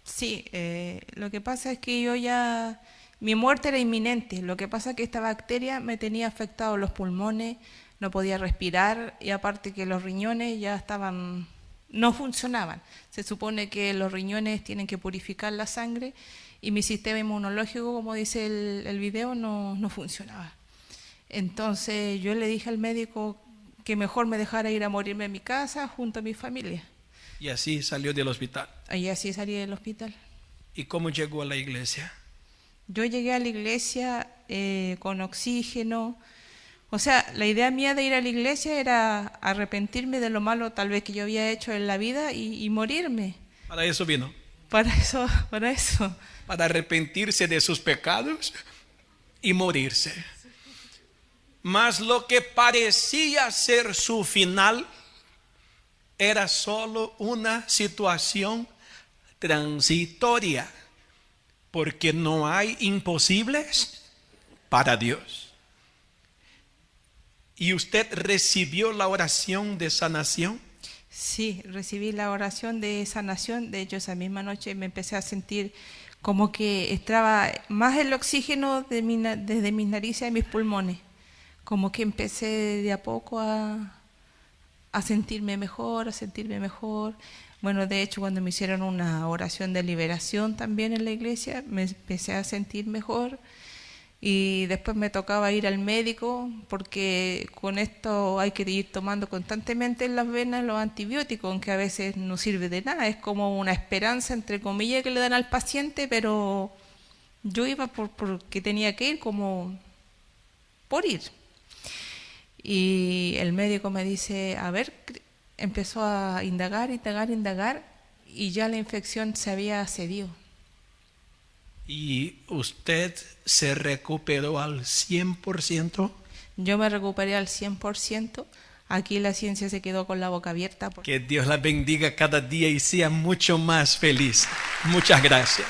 [SPEAKER 14] Sí, eh, lo que pasa es que yo ya, mi muerte era inminente. Lo que pasa es que esta bacteria me tenía afectado los pulmones, no podía respirar y aparte que los riñones ya estaban, no funcionaban. Se supone que los riñones tienen que purificar la sangre y mi sistema inmunológico, como dice el, el video, no, no funcionaba. Entonces yo le dije al médico que mejor me dejara ir a morirme en mi casa junto a mi familia.
[SPEAKER 13] Y así salió del hospital.
[SPEAKER 14] Y así salí del hospital.
[SPEAKER 13] ¿Y cómo llegó a la iglesia?
[SPEAKER 14] Yo llegué a la iglesia eh, con oxígeno. O sea, la idea mía de ir a la iglesia era arrepentirme de lo malo tal vez que yo había hecho en la vida y, y morirme.
[SPEAKER 13] Para eso vino.
[SPEAKER 14] Para eso, para eso.
[SPEAKER 13] Para arrepentirse de sus pecados y morirse. Mas lo que parecía ser su final era solo una situación transitoria, porque no hay imposibles para Dios. ¿Y usted recibió la oración de sanación?
[SPEAKER 14] Sí, recibí la oración de sanación. De hecho, esa misma noche me empecé a sentir como que estaba más el oxígeno de mi desde mis narices a mis pulmones. Como que empecé de a poco a, a sentirme mejor, a sentirme mejor. Bueno, de hecho, cuando me hicieron una oración de liberación también en la iglesia, me empecé a sentir mejor. Y después me tocaba ir al médico porque con esto hay que ir tomando constantemente en las venas los antibióticos, aunque a veces no sirve de nada. Es como una esperanza, entre comillas, que le dan al paciente, pero yo iba por, porque tenía que ir como por ir. Y el médico me dice, a ver, empezó a indagar, indagar, indagar, y ya la infección se había cedido.
[SPEAKER 13] ¿Y usted se recuperó al 100%?
[SPEAKER 14] Yo me recuperé al 100%. Aquí la ciencia se quedó con la boca abierta.
[SPEAKER 13] Que Dios la bendiga cada día y sea mucho más feliz. Muchas gracias.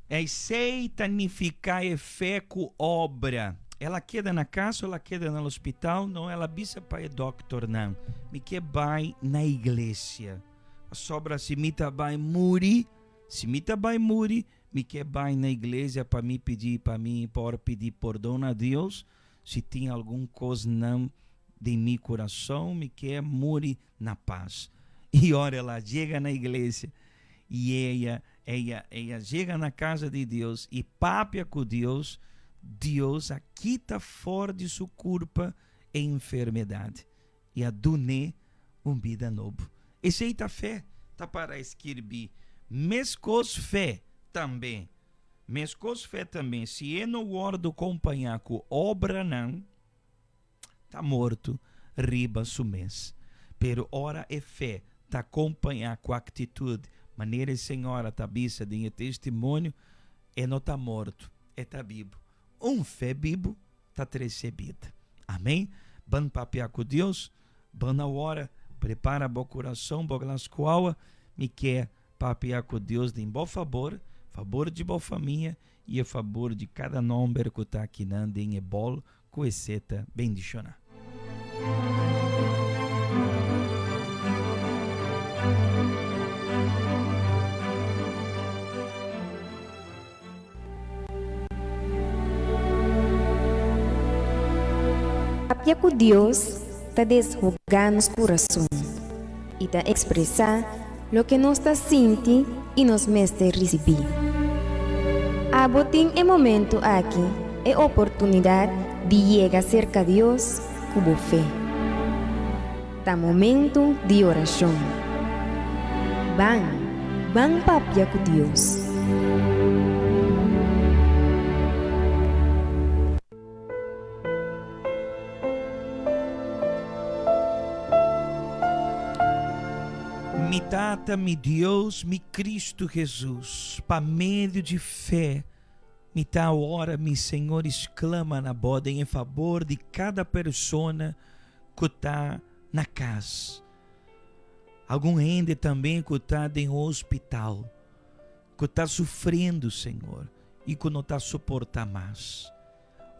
[SPEAKER 3] Esei ta nifiká e fe ku obra. El a keda na kas o el a keda na hospital? No, el a bisa pa e dòkternan, Mi ke bai na iglesia. Pasobra si mi ta bai muri, si mi ta bai muri, mi ke bai na iglesia pa mi pidi pa mi por pidi pordon na Dios si tin algun kosnan den mi kurason, mi ke muri na pas. I ora el a yega na iglesia, i ella, ella, ella yega na casa di Dios i papia ku Dios, Dios a kita for di su kurpa e enfermedat i a dun'é un bida nobo. Esei ta fe, ta para skirbí. Meskos fe tambe, meskos fe tambe, si e no wòrdu kompañá ku obranan, ta morto riba su mes. Pero ora e fe ta kompañá ku aktitut, manera e señora ta bisa den e testimonio, e no ta morto, e ta bibu. Un fe bibu ta trese bida. Amen. Ban papia ku Dios. Ban awor, prepara bo kurason, bo glas ku awa. Mi ke papia ku Dios den bo fabor, fabor di bo famia i e fabor di kada nomber ku ta akinan den e bòl ku e seta bendishoná.
[SPEAKER 15] Papia ku Dios ta deshogá nos kurason i ta ekspresá loke nos ta sinti i nos mester risibí. Abo tin e momentu aki e oportunidat di yega serka Dios ku bo fe. Ta momentu di orashon. Ban, ban papia ku Dios.
[SPEAKER 3] Mi Tata, mi Dios, mi Cristo Jesus, pa medio di fe mi ta ora, mi Señor, exclama na Bo den e fabor di cada persona cu ta na cas. Algun hende tambe cu ta den hospital, cu ta sufriendo, Señor, y cu no ta soporta mas.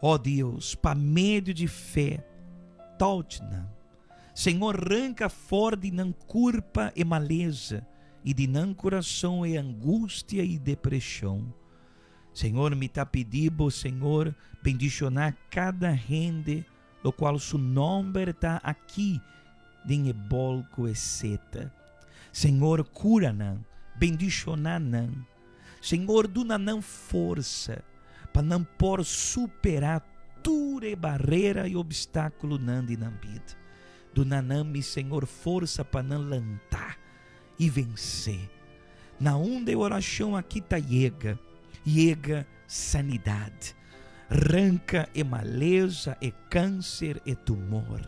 [SPEAKER 3] Oh Dios, pa medio di fe, touch nan. Señor, ranca for di nan curpa e maleza y di nan curason e angustia y depresion. Señor, mi ta pidi Bo, Señor, bendiciona cada hende locual su nomber ta aki den e bol cu e seta. Señor, cura nan, bendiciona nan. Señor, duna nan forsa pa nan por supera tur e barera y obstaculonan di nan bida. Duna nan, mi Señor, forsa pa nan lanta y vence. Na unda e oracion aki ta yega, yega sanidad. Ranca e maleza, e cancer, e tumor.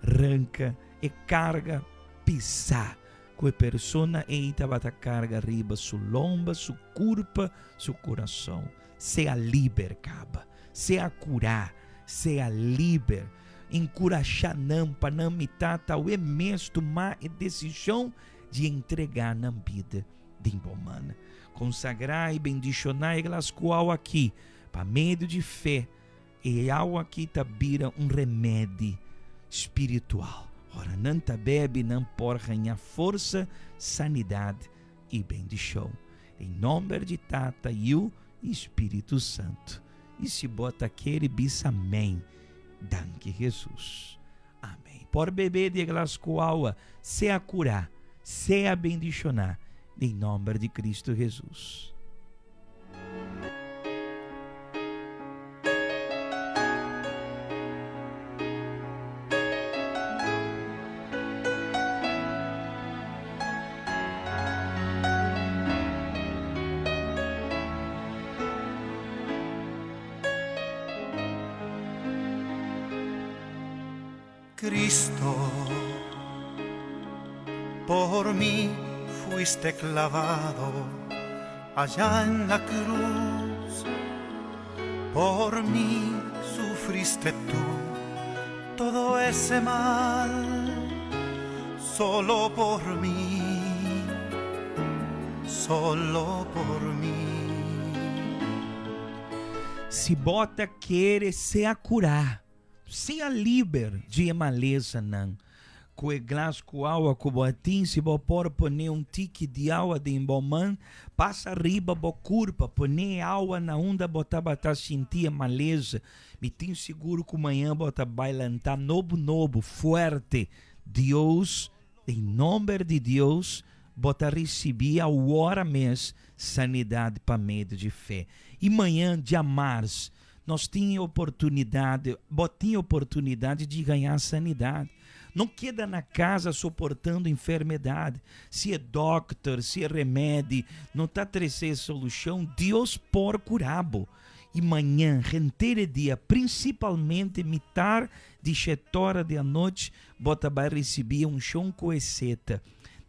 [SPEAKER 3] Ranca e carga pisa cu e persona ey tabata carga riba su lomba, su curpa, su curason. Sea liber caba. Sea cura. Sea liber. Encurasha nan pa nan mi Tata awe mes tuma e decision di entrega nan bida den bo man. Consagra y bendiciona e glas cu awa aki pa medio di fe. E awa aki ta bira un remedi spiritual. Ora nan ta bebe, nan por haña forsa, sanidat i bendishon. Den nòmber di Tata, Yu i Spiritu Santu. I si bo ta kere bisa amèn. Danki Hesus. Amèn. Por bebe di e glas ku awa, sea kurá, sea bendishoná, den nòmber di Kristu Hesus.
[SPEAKER 16] Cristo, por mí fuiste clavado allá en la cruz. Por mí sufriste tú todo ese mal, solo por mí, solo por mí.
[SPEAKER 3] Si bo ta kere sea kurá, sea liber di e malesanan. Ku e glas ku awa ku bo a tin, si bo por pone un tiki di awa den bo man, pasa riba bo kurpa, pone e awa na unda bo tabata sinti e malesa. Mi tin sigur ku mañan bo ta bai lanta nobo nobo, fuerte. Dios, den nomber di Dios, bo ta risibí awor mes sanidat pa medio di fe. I mañan, djamars, Nos tin e oportunidad, bo tin e oportunidad di gaña sanidad. No keda na casa soportando enfermedad. Si e dokter, si e remedi no ta trece e solucion, Dios por cura bo. Y mañan, henter e dia, principalmente mitar di shetora di anochi, bo ta bay ricibi e uncion cu e seta.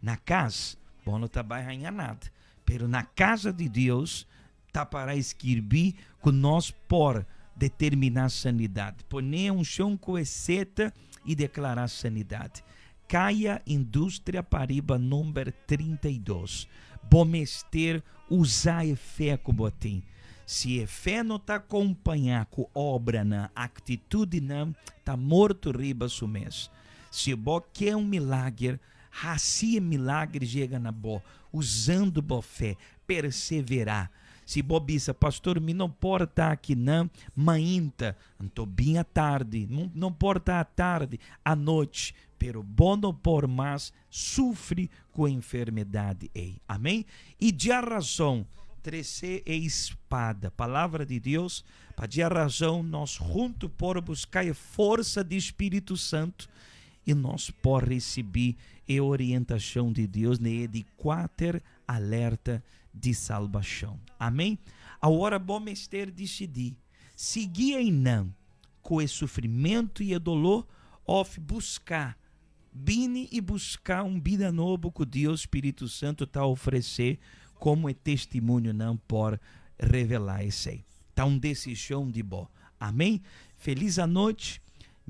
[SPEAKER 3] Na cas, bo no ta bay haña nada, pero na casa di Dios, Ta para skirbí ku nos por determiná sanidat, pone unshon ku e seta i deklará sanidat. Kaya Industria pariba number 32. Bo mester usa e fe ku bo tin. Si e fe no ta kompañá ku obranan, aktitudnan, ta morto riba su mes. Si bo ke un milager, hasi e milager yega na bo usando bo fe. Perseverá. Si bo bisa, Pastor, mi no por ta akinan mainta, anto bin atardi. No, no por ta atardi, anochi. Pero bo no por mas sufri ku e enfermedad ei. Amén? I djarazon, trese e spada, Palabra di Dios, pa djarazon nos huntu por buska e forsa di Spiritu Santu i nos por risibí e orientashon di Dios na e di kuater alerta di salbashon. Amen. Awor bo mester disidí, sigui einan ku e sufrimentu i e doló òf buska, bini i buska un bida nobo ku Dios Spiritu Santu ta ofresé komo e testimonionan por revelá esei. Ta un desishon di bo. Amen. Felis anochi.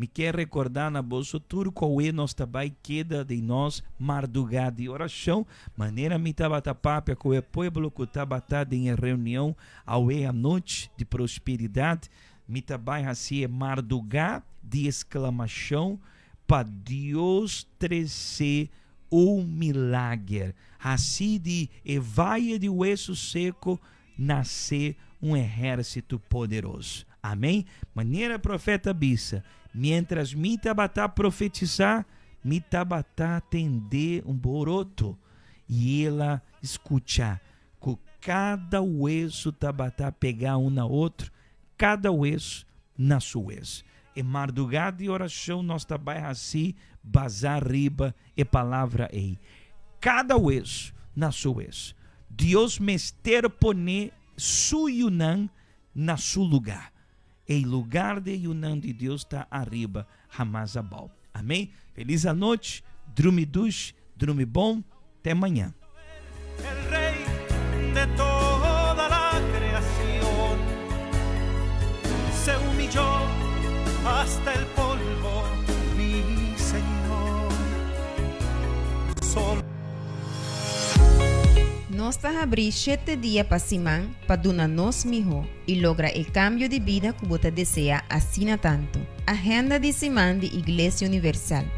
[SPEAKER 3] Mi kier rekordá na boso tur koe nos ta bai keda den nos mardugá di orashon, manera mi tabata papia ku e pueblo ku tabata den e reunion awe anochi di prosperidat, mi ta bai hasi e mardugá di esklamashon pa Dios trese un milager, hasi di e vaye di wesu seko nase un ehérsito poderoso. Amén. Manera profeta bisa, Miéntras mi tabata profetisá, mi tabata tende un boroto, i el a skuchá ku kada wesu tabata pegá un na otro, kada wesu na su wesu. E mardugá di orashon nos ta bai hasi basá riba e palabra ei, Kada wesu na su wesu. Dios mester pone su yunan na su lugá. E lugar di e yunan di Dios ta ariba, hamas abou. Amén. Felis anochi, drumi dushi, drumi bon, te mañan.
[SPEAKER 16] El Rey de toda la creación se humilló hasta el polvo, mi Señor. Solo.
[SPEAKER 15] Nos ta habrí shete dia pa siman pa duna nos mihó i logra e kambio di bida ku bo ta deseá asina tantu. Agenda di siman di Iglesia Universal.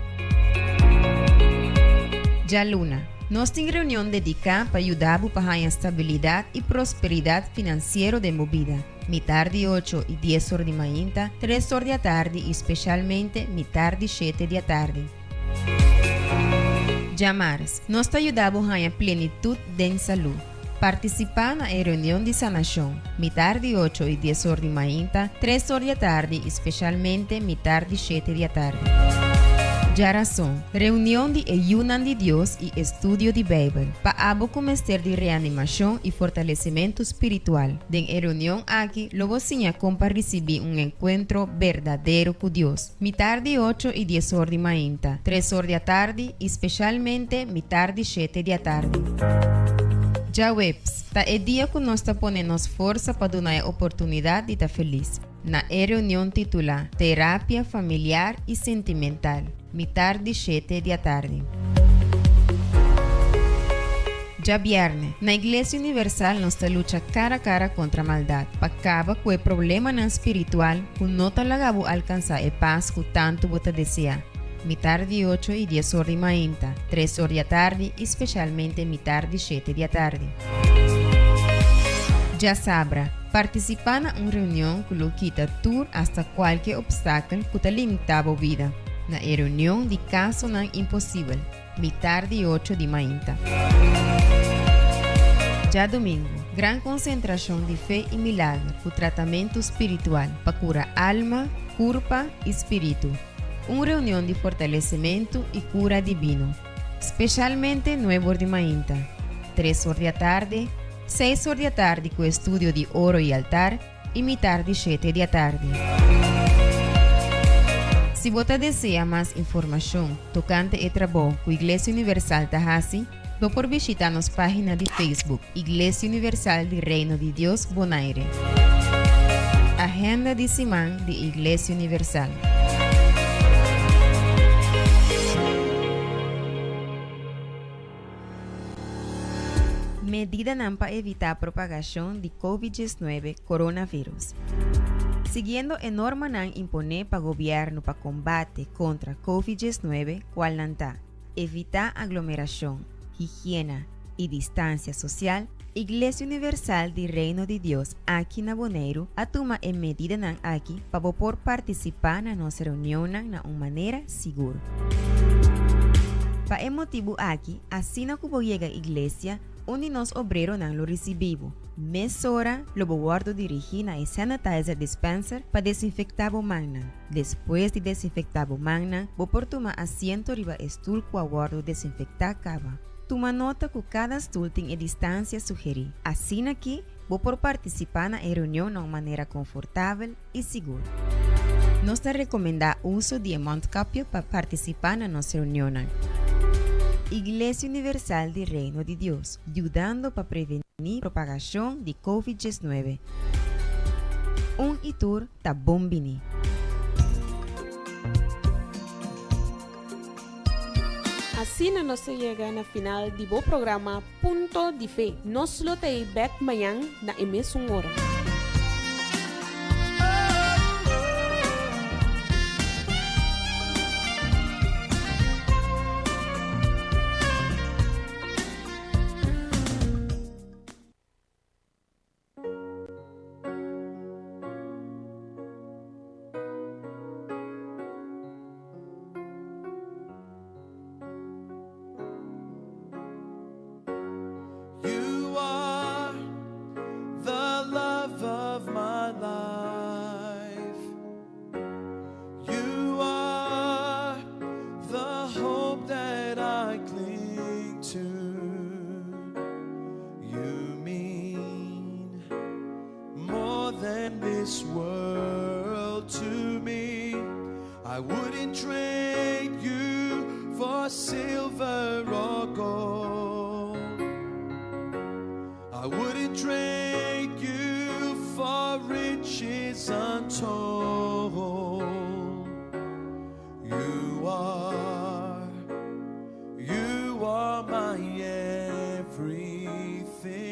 [SPEAKER 15] Djaluna, nos tin reunion dediká pa yuda bo pa haña stabilidat i prosperidat finansiero den bo bida. Mitar di ocho i dies or di mainta, tres or di atardi i speshalmente mitar di shete di atardi. Djamars, nos ta yuda bo haña plenitut den salú. Partisipá na e reunion di sanashon, mitar di ocho i dies or di mainta, tres or di atardi i speshalmente mitar di shete di atardi. Djarason, Reunion di e Yunan di Dios i Estudio di Beibel, pa abo ku mester di reanimashon i fortalesimentu spiritual. Den e reunion aki lo bo siña kon pa risibí un enkuentro berdadero ku Dios. Mitar di ocho i dies or di mainta, tres or di atardi i speshalmente mitar di shete di atardi. Djaweps, ta e dia ku nos ta pone nos forsa pa duna e oportunidat di ta felis. Na e reunion titulá Terapia Familiar i Sentimental, mitar di shete di atardi. Djabièrnè, na Iglesia Universal nos ta lucha kara kara kontra maldat pa kaba ku e problemanan spiritual ku no ta laga bo alkansá e pas ku tantu bo ta deseá. Mitar di ocho i dies or di mainta, tres or di atardi i speshalmente mitar di shete di atardi. Djasabra, partisipá na un reunion ku lo kita tur asta kualke opstakel ku ta limitá bo bida. Na e reunion di Kasonan Imposibel, mitar di ocho di mainta. Djadumingu, gran konsentrashon di fe i milager ku tratamentu spiritual pa kura alma, kurpa i spiritu. Un reunion di fortalesimentu i kura dibino. Speshalmente nuebor di mainta, tres or di atardi, seis or di atardi ku estudio di oro i altar i mitar di shete di atardi. Si bo ta desea mas informashon tokante e trabou ku Iglesia Universal ta hasi, bo por bishita nos página di Facebook, Iglesia Universal di Reino di Dios Bonaire. Agenda di siman di Iglesia Universal. Medidanan pa evitá propagashon di Covid 19, Coronavirus. Siguiendo e normanan imponé pa gobièrnu pa kombate kontra Covid 19, kualnan ta, evitá aglomerashon, higiena i distansia sosial, Iglesia Universal di Reino di Dios aki na Boneiru a tuma e medidanan aki pa bo por partisipá na nos reunionnan na un manera sigur. Pa e motibu aki, asina ku bo yega iglesia, un di nos obreronan lo risibí bo. Mesora lo bo wòrdu dirigí na e sanitizer dispenser pa desinfektá bo mannan. Despues di desinfektá bo mannan, bo por tuma asiento riba e stul ku a wòrdu desinfektá kaba. Tuma nota ku kada stul tin e distansia sugerí. Asina ki bo por partisipá na e reunion na un manera konfortabel i sigur. Nos ta rekomendá uso di e mondkapje pa partisipá na nos reunionnan. Iglesia Universal di Reino di Dios, yudando pa prevení propagashon di Covid 19. Un i tur ta bon bini.
[SPEAKER 17] Asina nos a yega na final di bo programa Punto di Fe. Nos lo ta ei bek mañan na e mesun ora.
[SPEAKER 1] You are the love of my life. You are the hope that I cling to. You mean more than this world to me. I wouldn't trade you for silver or gold. I wouldn't trade you for riches untold. You are, you are my everything.